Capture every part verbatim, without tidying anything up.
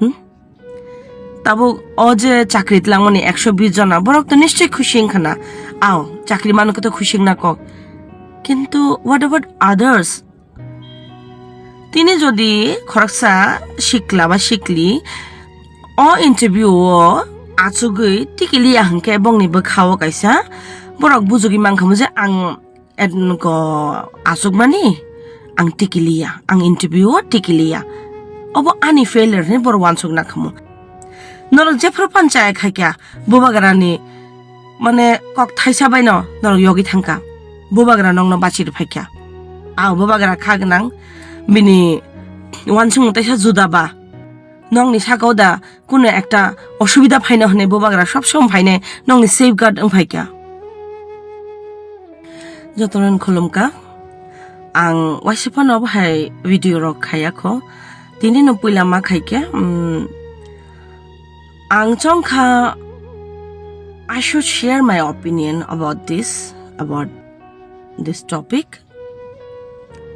Hmm? Tabuk o je chakri tlangmani ekso bis jona, borok to nischoi khusi wngkha na. Ao, chakri mano khe to khusi wngna kok. Kintu what about others? Tini jodi khoroksa sikla ba sikli o interview o achugwi tikiliya hwnkhe bongni bwkha o kaisa borok bujugwi mankhamu je ang et-, go achukmani ang tikiliya, ang interview o tikiliya. Obo ani failure hinwi borok uansuk nakhamu. Norok jephru phan chaya khaikya, bubagrani mane kok thaisa baino norok yogwi thangkha. Bubagra nokno bachi rwphaikya. A bubagra kha gwnang bini uansukmung teisa juda ba. Nokni saka o da kuno ekta osubida phaino hwnwi bubagra sob somoi phainai nokni safeguard wngphaikya. Jotono khulumkha. Ang waisa phano obo hai video rok khaiya kho. Tini no puila ma khaikhe, um, ang chongkha, I should share my opinion about this, about this topic.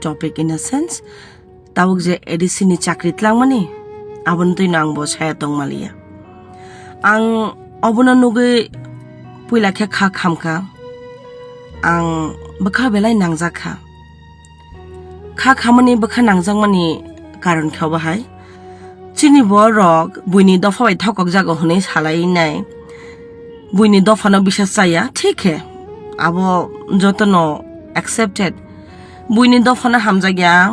Topic in a sense, tabuk je A D C ni chakri tlangmani, aboni twino ang bo saya tongmaliya. Ang obono nugwi puila khe kha khamkha, ang bwkha belai nangjakha. Kha khamani bwkha nangjakmani karon khe obo hai, chini borok buini dopha bai thokok jago hwnwi salai nai. Buini dophano bisas chaya, thik khe abo jotono accepted. Buini dophano hamjakya,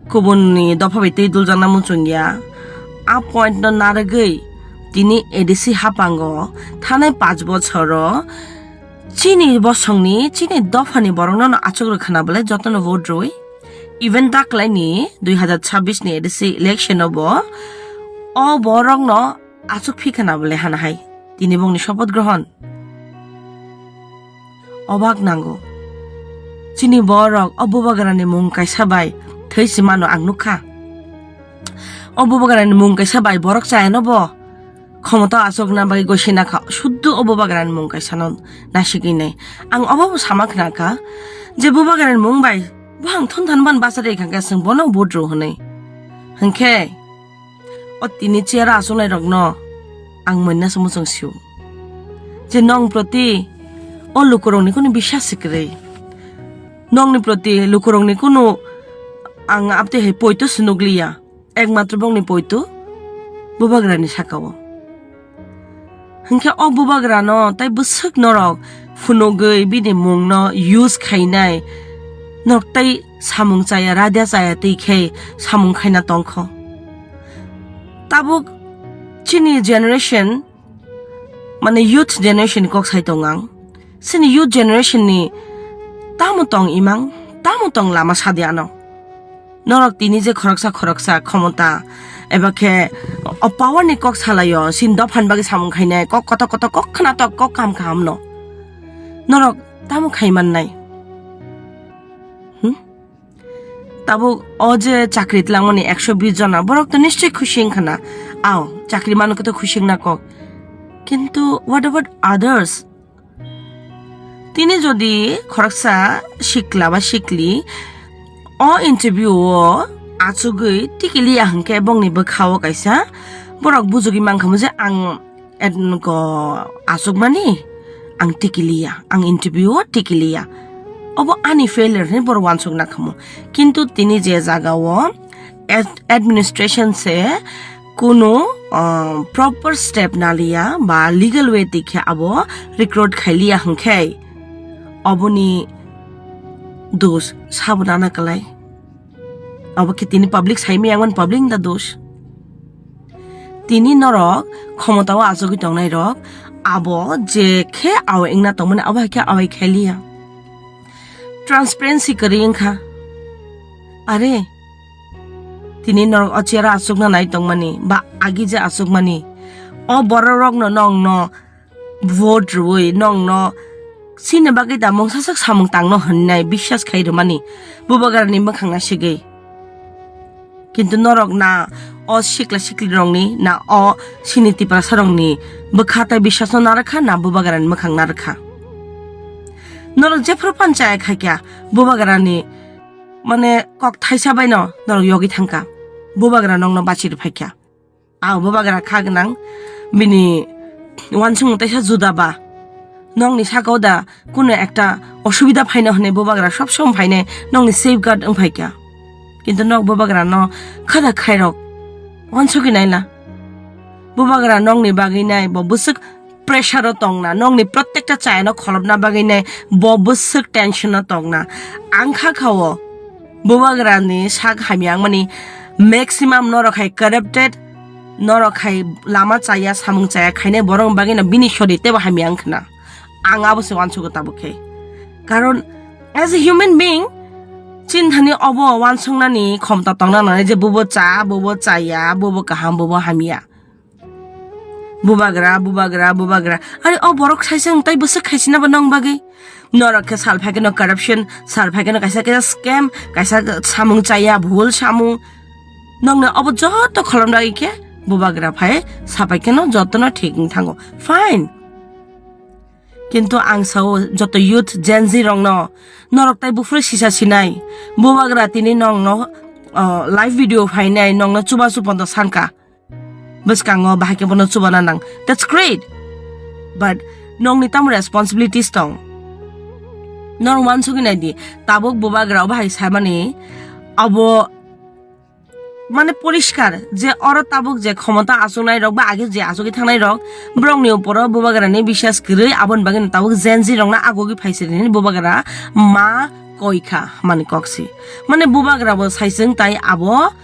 kubunni dopha bai tei duljakna muchungya. A point no narwgwi tini A D C hapango thanai panch bochoro chini bosongni, chini dophani borokno no achuk rwkhana bwle jotono vote rwi. Even daklaini dui hazar chabbish ni A D C election o bo o borokno achuk phikhana bwle hana hai. Tini bongni sopoth grohon. Obak nango. Chini borok o bubagrani mung kaisa bai thwi si mano ang nukha. O bubagrani mung kaisa bai borok chayano bo. Khomota achukna bagwi gosina kha. Suddu o bubagrani mung kaisa no nasigwi nai. Ang obo bo sama khna kha je bubagrani mung bai bo ang thon than ban basa de kha khe chwng bono vote rw hwnwi. Hwnkhe o tini chair o achuknai rokno ang moina se muchung sio. Je nong proti o lukurokni kunu bisas se kwrwi. Nongni proti lukurokni kunu ang abtwi hai poito se nukliya. Ekmatro bongni poito bubagrani sakao. Hwnkhe o bubagrano tai bwswk norok phunugwi bini mungno use khainai, norok tai samung chaya, raida chaya twi khe samung khaina tongkho. Tabuk chini generation, mane youth generation ni kok sai tong ang. Chini youth generation ni tamo tong imang, tamo tong lama sadi ano. Norok tini je khoroksa khoroksa khomota eba khe o power ni kok salaio, sin dophan bagwi samung khainai, kok koto koto kok khna tok kok kaham kaham no. Norok tamo khai mannai? Hmm? Tabuk o je chakri tlangmani ekso bis jona, borok to nischoi khusi wngkha na. Ao, chakri mano khe to khusi wngna kok. Kintu what about others? Tini jodi khoroksa sikla ba sikli o interview o achugwi tikiliya hwnkhe bongni bwkha o kaisa borok bujugwi mankhamu je ang et-, go achukmani, ang tikiliya, ang interview o tikiliya. Obo ani failure hinwi borok uansuk nakhamu. Kintu tini je jaga o ad-, administration se kunu, ah, proper step naliya ba legal way twi khe abo recruit khailiya hwnkhe oboni dos sabo nana kwlai. Abo khe tini public saimaya wngmani public ni da dos. Tini norok khomota o achugwi tongnai rok abo je khe awai wngna tongmani abo hai khe awai khailiya. Transparency kwrwi wngkha. Are, tini norok o chair o achukna nai tongmani ba agi je achukmani, o borok rokno nongno vote rwui nongno sini bagwi da mungsa sak samung tangno hwnnai biswas khai rwmani bubagrani mwkhang na sigwi. Kintu norok na o sikla sikli rokni, na o sini Tiprasa rokni bwkha tai biswas no narwkha, na bubagrani mwkhang narwkha. Norok jephru phan chaya khaikya, bubagrani mane kok thaisa baino norok yogwi thangkha, bubagra nokno bachi rwphaikha. Ah, bubagra kha gwnang, bini wansukmung teisa juda ba. Nokni saka o da kuno ekta osubida phaina hwnwi bubagra sob somoi phainai nokni safeguard wng phai kha. Kintu nok bubagra no khada khairok wansugwi naila. Bubagra nokni bagwi nai bo bwswk pressure o tongna, nokni protekta chayano kholopna bagwi nai bo bwswk tension o tongna. Ang kha kha o bubagra ni sak hamya wngmani maximum norok hai corrupted, norok hai lama chaya, samung chaya khainai borok bagwi no bini sori tebo hamya wngkhna. Ang abo se wansugo tabuk khe. Karon as a human being, chini thani obo wansuknani khomta tongna nangnai je bubo cha, bubo chaya, bubo kaham, bubo hamya. Bubagra, bubagra, bubagra. Are o borok saisung tai bwswk khaisina bo nong bagwi. Norok khe sal phaikhe no corruption, sal phaikhe no kaisa kaisa scam, kaisa samung chaya, bhul samung. Nongno obo joto kholom ragwi khe bubagra phai sapai khe no joto no thik wng thango. Fine. Kintu ang sao joto youth Gen Z rokno, norok tai buphuru sisa sinai. Bubagra tini nongno, uh, live video phainai, nongno chubachu pondo sanka. Bwskango bahai khe bono chubana nang. That's great. But nongni tamo responsibilities tong? Norok wansugwi nai di. Tabuk bubagra bahai saimani abo mane poriskar je oro tabuk je khomota achuknai rok ba age je achugwi thangnai rok, borokni uporo bubagrani biswas kwrwi, aboni bagwi tabuk Gen Z rokno agogwi phaisiri hwnwi bubagra ma koi kha mani kok si. Mane bubagra bo saisung tai abo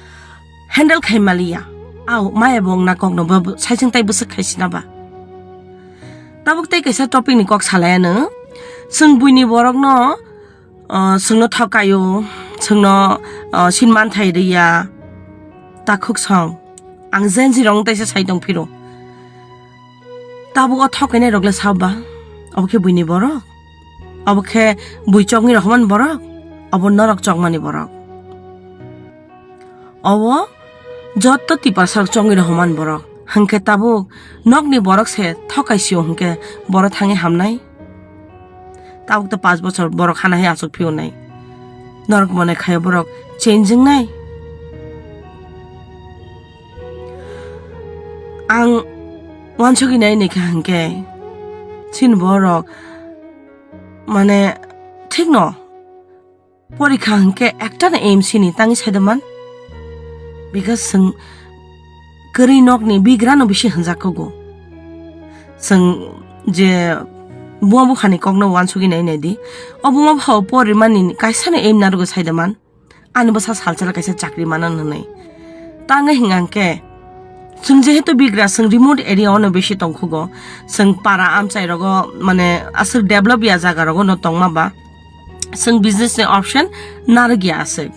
handle khai maliya. Au, maya bo wngna kokno bo saisung tai bwswk khai sina ba. Tabuk tei kaisa topic ni kok salai ano. Chwng buini borokno, uh, chwngno thokaio, chwngno, uh, sinman thai riya. Takhuk song. Ang Gen Z rok wng taisa sai tong phiro. Tabuk o thokainai rok le sabo ba? Obo khe buini borok? Obo khe bui chokni rohormani borok? Obo norok chokmani borok? Obo joto tiprasa rok chongwi rohormani borok. Hwnkhe tabuk nokni borok se thokai sio hwnkhe boro thangwi hamnai? Tabuk to panch bochor borok hana hai achuk phiyonai. Norok mone khaio borok change wngnai? Ang wansugwi nai nai kha hwnkhe chini borok mane thikno porikha hwnkhe ekta no aim sini tangwi sai da man. Because chwng kwrwi nokni bigra no bisi hwnjak kogo. Chwng je buma buphani kokno wansugwi nai nai di. O buma bupha o porimani kaisa no aim narugo sai da man. Ani bwsa salsala kaisa chakri manan hwnwi. Tangwi hwnkha hwnkhe chwng jehetu bigra chwng remote area o no bisi tongkhugo. Chwng para amchai rogo mane aswk develop ya jaga rogo no tongma ba. Chwng business ni option narwk ya aswk.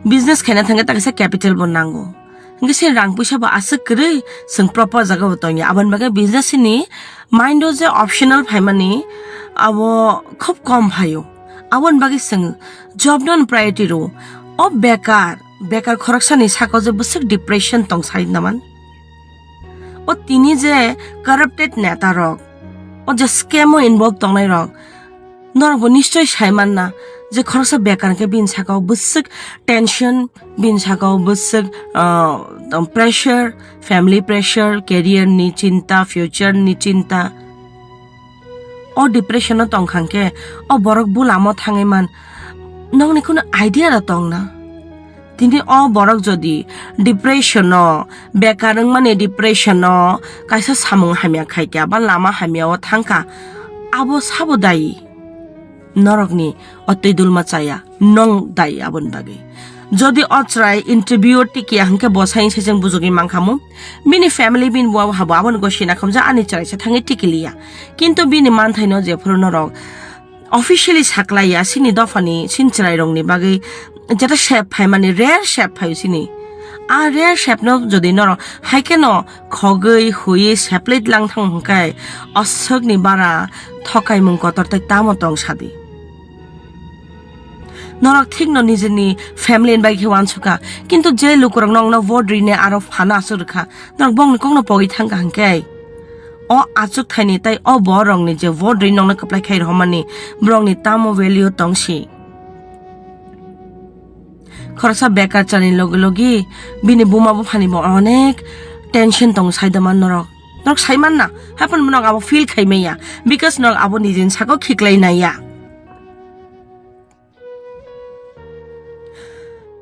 Business khaina thangkhe ta kaisa capital bo nango. Hwnkhe se rang puisa bo aswk kwrwi chwng proper jaga bo tongya. Aboni bagwi business ni mind o je optional phaimani abo khub kom phaio. Aboni bagwi chwng job no priority rwo. O bekar, bekar khoroksani saka o je bwswk depression tong sai naman. O tini je corrupted neta rok, o je scam o involve tongnai rok, norok bo nischoi sai manna je khoroksa bekar hwnkhe bini saka o bwswk tension, bini saka o bwswk, ah, pressure, family pressure, career ni chinta, future ni chinta. O depression o tongkha hwnkhe o borok bulamo thangwi man, nokni kheno idea da tongna? Tini o borok jodi depression o, bekar wngmani depression o kaisa samung hamya khaikha ba lama hamya o thangkha, abo sabo dayi? Norokni o twi dulma chaya, nong dayi aboni bagwi. Jodi o chwrai interview o tikiya hwnkhe bo sai se chwng bujugwi mankhamu, bini family bini bo habo aboni gosina khamjak ani chwraisa thangwi tikiliya. Kintu bini manthaino jephuru norok officially saklaiya sini dophani sini chwrairokni bagwi, jeta sep phaimani rare sep phaio sini. A rare sepno jodi norok haikheno khogwi huiwi seplai lang thang hwnkhe, aswkni bara thokaimung kotor tei tamo tong sadi. Norok thikno nijini family ni bai khe wansukha, kintu je lukurok nokno vote rine aro phano aswk rwkha, norok bongni kokno pogwi thangkha hwnkhe, o achuk thaini tei o borokni je vote ri nokno kwplai khai rohormani borokni tamo value tongsi? Khoroksa bekar chani logi logi bini buma buphani bo onek tension tong sai da man norok. Norok sai man na, hapan norok abo feel khai maya, because norok abo nijin sako khiklai naya.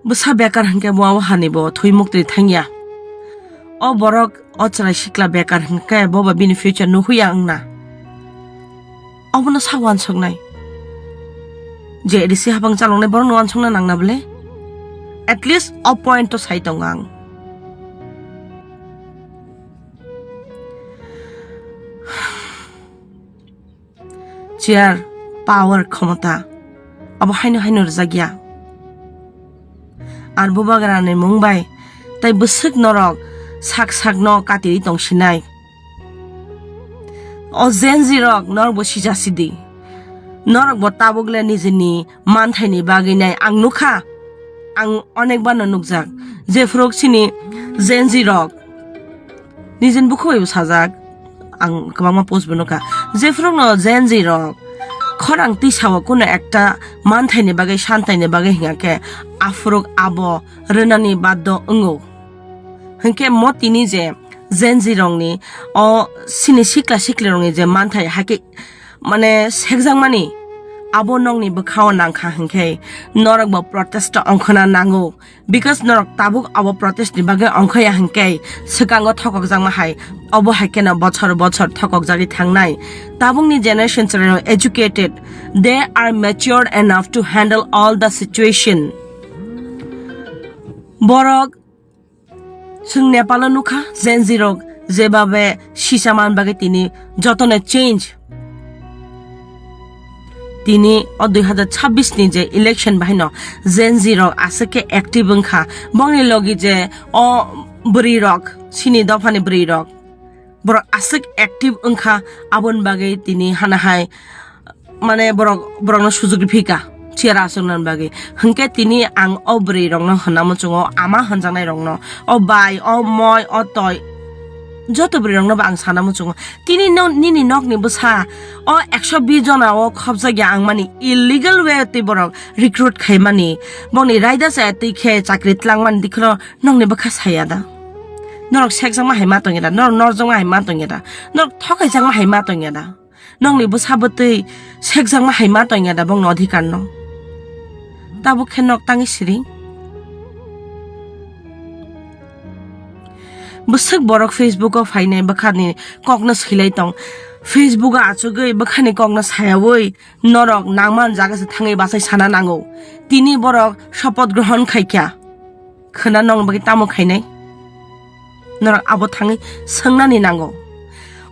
Bwsa bekar hwnkhe bo abo hani bo thwi muktwi thangya. O borok o chwrai sikla bekar hwnkhe bo ba bini future nuhuya wngna. Obono sa wansuknai. Je A D C habang chaloknai borokno wansukna nangna bwle? At least o point o sai tongo ang. Chair, power, khomota, abo haino haino rwjakya. Ar bubagrani mung bai tai bwswk norok sak sakno katiri tongsinai. O Gen Z rok norok bo sijasidi. Norok bo tabuk le nijini manthaini bagwi nai ang nukha. Ang onek bano nukjak. Jephru chini Gen Z rok nijin bukhuk bai bo sajak. Ang kwbangma post bo nukha. Jephru no Gen Z rok khorang tisao kuno ekta manthaini bagwi santaini bagwi hingya khe aphuru abo rwnani baddo wngo. Hinkhe mo tini je Gen Z rokni o sini sikla sikli rokni je manthai hakhe mane sekjakmani abo nokni bwkhao nangkha hinkhe norok bo protest ongkhona nango, because norok tabuk abo protest ni bagwi ongkhaya hinkhe swkango thokokjakma hai obo hai kheno bochor bochor thokokjagwi thangnai. Tabukni generation chwrairok educated, they are matured enough to handle all the situation. Borok chwng Nepal o nukha Gen Z rok jebabe sisa man bagwi tini jotono change. Tini o dui hazar chabbish ni je election bahaino Gen Z rok aswk khe active wngkha. Bongni logi je o bwrwi rok sini dophani bwrwi rok borok aswk active wngkha, aboni bagwi tini hana hai mane borok, borokno sujuk riphika chair achukna bagwi. Hinkhe tini ang o bwrwi rokno hwnna muchungo, ama hwnjaknai rokno, o bai, o moi, o toi, joto bwrwi rokno bo ang sana muchungo. Tini no, nini nokni bwsa o ekso bish jona o khopjakya ang mani illegal way twi borok recruit khaimani, bongni raida chaya twi khe chakri tlangmani dikhno nokni bwkha saya da? Norok sekjakma hai ma tongya da, norok norjakma hai ma tongya da, norok thokaijakma hai ma tongya da? Nokni bwsa bwtwi sekjakma hai ma tongya da bongni odhikar no? Tabuk khe nok tangwi siring. Bwswk borok Facebook o phainai bwkhani kokno swilai tong. Facebook o achugwi bwkhani kokno sayaui norok nangman jaga se thangwi bachai sana nango. Tini borok sopoth grohon khaikha. Khwna nokni bagwi tamo khainai? Norok abo thangwi swngnani nango.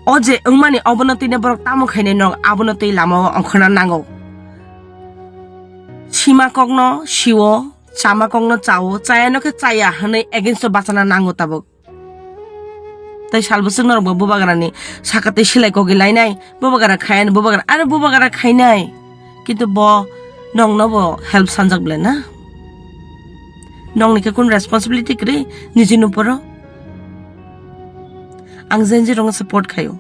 O je wngmani obono twi borok tamo khainai, norok abono twi lamao ongkhorna nango. Sima kokno siwo, chama kokno chawo, chayano khe chaya hwnwi against o bachana nango tabuk. Tai sal bwswk norok bo bubagrani saka twi silai kogwi lainai, bubagra khayan, bubagra, are bubagra khainai. Kintu bo nokno bo help sanjak bwle na? Nokni khe kun responsibility kwrwi nijini uporo? Ang Gen Z rokno support khaio.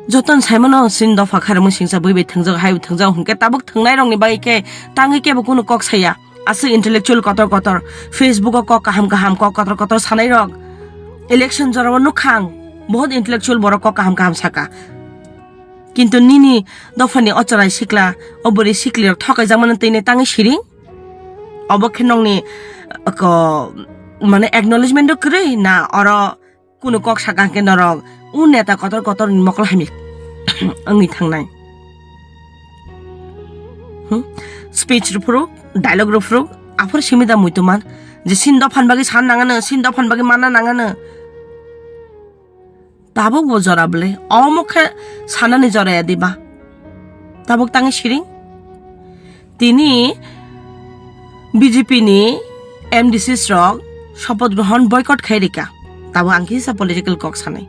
Joton saimano sin dopha kharmung singsa bui bai thwngjak, hai bai thwngjak hwnkhe tabuk thwngnai rokni bagwi khe tangwi kebo kunu kok saya. Aswk intellectual kotor kotor, Facebook o kok kaham kaham, kok kotor kotor sanai rok. Election jorao nukha ang, bohot intellectual borok kok kaham kaham saka. Kintu nini dophani o chwrai sikla, o bwrwi sikli rok thokaijak mano twi nai tangwi siring? Obo khe nokni, ko, mane acknowledgement o kwrwi na oro kunu kok saka hwnkhe norok u neta kotor kotor ni mokol hamya wngwi thangnai. Hmm? Speech rwphuru, dialogue rwphuru, aphuru simi da muitu man je sin dophan bagwi san nangano, sin dophan bagwi manna nangano. Tabuk bo jora bwle, omo khe sanani jora ya diba? Tabuk tangwi siring? Tini B J P ni M D Cs rok sopoth grohon boycott khai rika. Tabo ang kisa political kok sanai.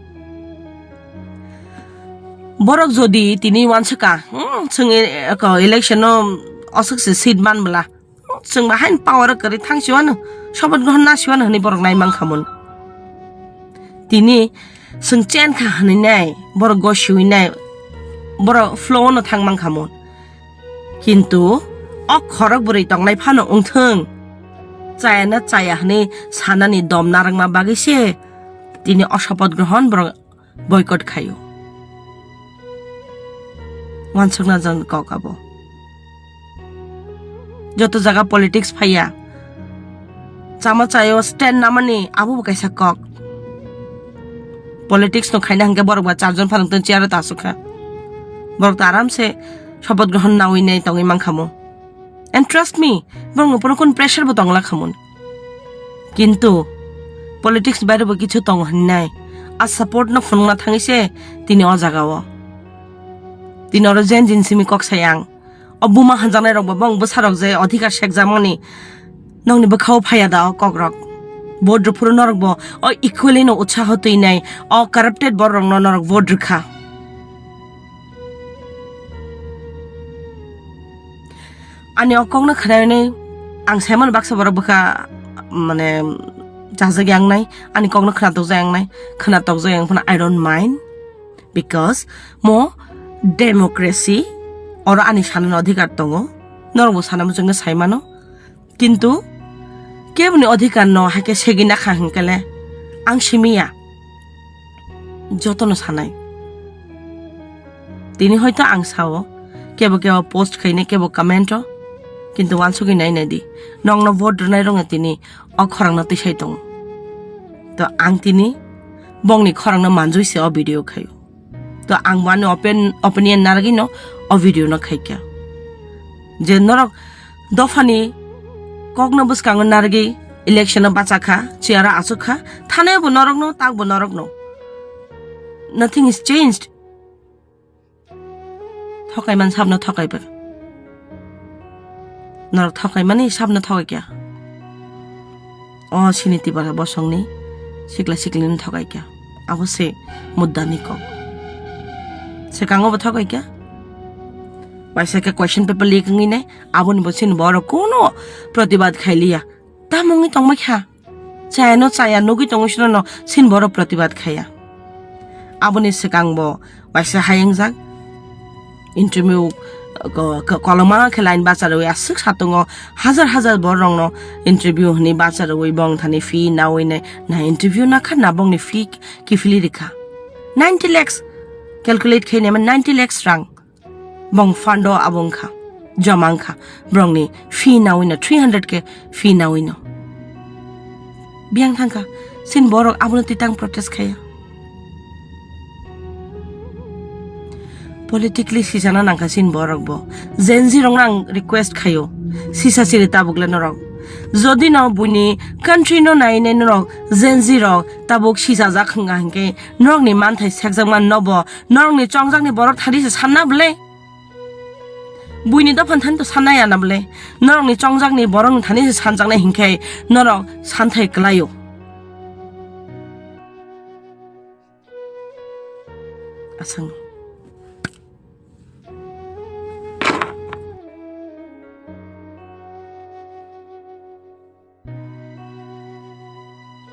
Borok jodi tini wansukha, hmm, chwng e-, eko election o oswk se seat man bwla, chwng ba hain power o kwrwi thang siwano, sopoth grohon na siwano hwnwi borok nai mankha mun. Tini chwng chen kha hwnwi nai, borok go siwi nai, borok flow no thang mankha mun. Kintu o khorok bwrwi tongnai phano wngthwng. Chaya na chaya hwnwi sanani dom narwkma bagwi se tini o sopoth grohon borok boycott khaio. Wansukna jan kok abo. Joto jaga politics phaiya. Chama chayo stand namani abo bo kaisa kok. Politics no khaina hwnkhe borok ba charjon phalangtong chair o ta asukha. Borok ta aram se sopoth grohon nawi nai tongwi mankhamu. And trust me, borokno bono kun pressure bo tongla khamun. Kintu politics baire bo kichu tongo hwnnai. A support no phunukna thangwi se tini o jaga o. Tini oro Gen Z ni simi kok sayang. O buma hanjaknai rok bo bong bwsa rok je odhikar sekjakmani nokni bwkha o phaiya da o kok rok. Vote rw phuru norok bo o equally no utsaho twi nai. O corrupted borok rok no norok vote rwkha. Ani o kokno khnainwi ang saimano baksa borok bwkha mane chajak yang nai, ani kokno khna tokjak yang nai, khna tokjak yang phano I don't mind, because mo democracy, oro ani sanani odhikar tongo, norokbo sana muchungno saimano, kintu keboni odhikar no haikhe segina kha hinkhe le ang simiya, jotono sanai. Tini hoito ang sao, kebo kebo post khainai, kebo comment o, kintu wansugwi nai nai di. Nokno vote rwnai rokno tini o khorangno tisai tongo. To ang tini bongni khorangno manjui se o video khaio. To ang bo ani open, opinion narwgwino o video no khaikha. Je norok dophani kokno bwskango narwgwi election o bachakha, chair o achukha, thanai bo norokno, tak bo norokno. Nothing is changed. Thokaiman sabno thokaiba. Norok thokaimani sabno thokaikya. O sini tibara bosongni sikla siklini thokaikya. Abo se muddani kok. Sekango bo thokaikya. Waisa khe question paper leak wngwi nai, aboni bo sini borok kuno protibad khailiya. Tamo wngwi tongma kha. Chayano chaya nugwi tongo sinono sin borok protibad khaya. Aboni swkang bo waisa hayungjak. Interview ko-, ko-, koloma khe line bacharwi aswk satungo hajar hajar borokno interview hwnwi bacharwi bong thani fee nawi nai na interview nakha na bongni fee kiphilwi rikha. Ninety lakhs calculate khainai man ninety lakhs rang. Bong fund o abo wngkha, joma wngkha, borokni fee nawino, three hundred K fee nawino. Biyang thangkha, sin borok abono titang protest khaya. Politically sisana nangkha sin borok bo. Gen Z rokno ang request khayo, sisa siri tabukle norok. Jodi no buini country no nainai norok Gen Z rok tabuk sisajak hwnga hinkhe norokni manthai sekjakma nobo norokni chongjakni borok thani se sanna bwle? Buini dophan thani to sanna ya na bwle? Norokni chongjakni borokni thani se sanjaknai hinkhe norok santhai kwlaio. Aswk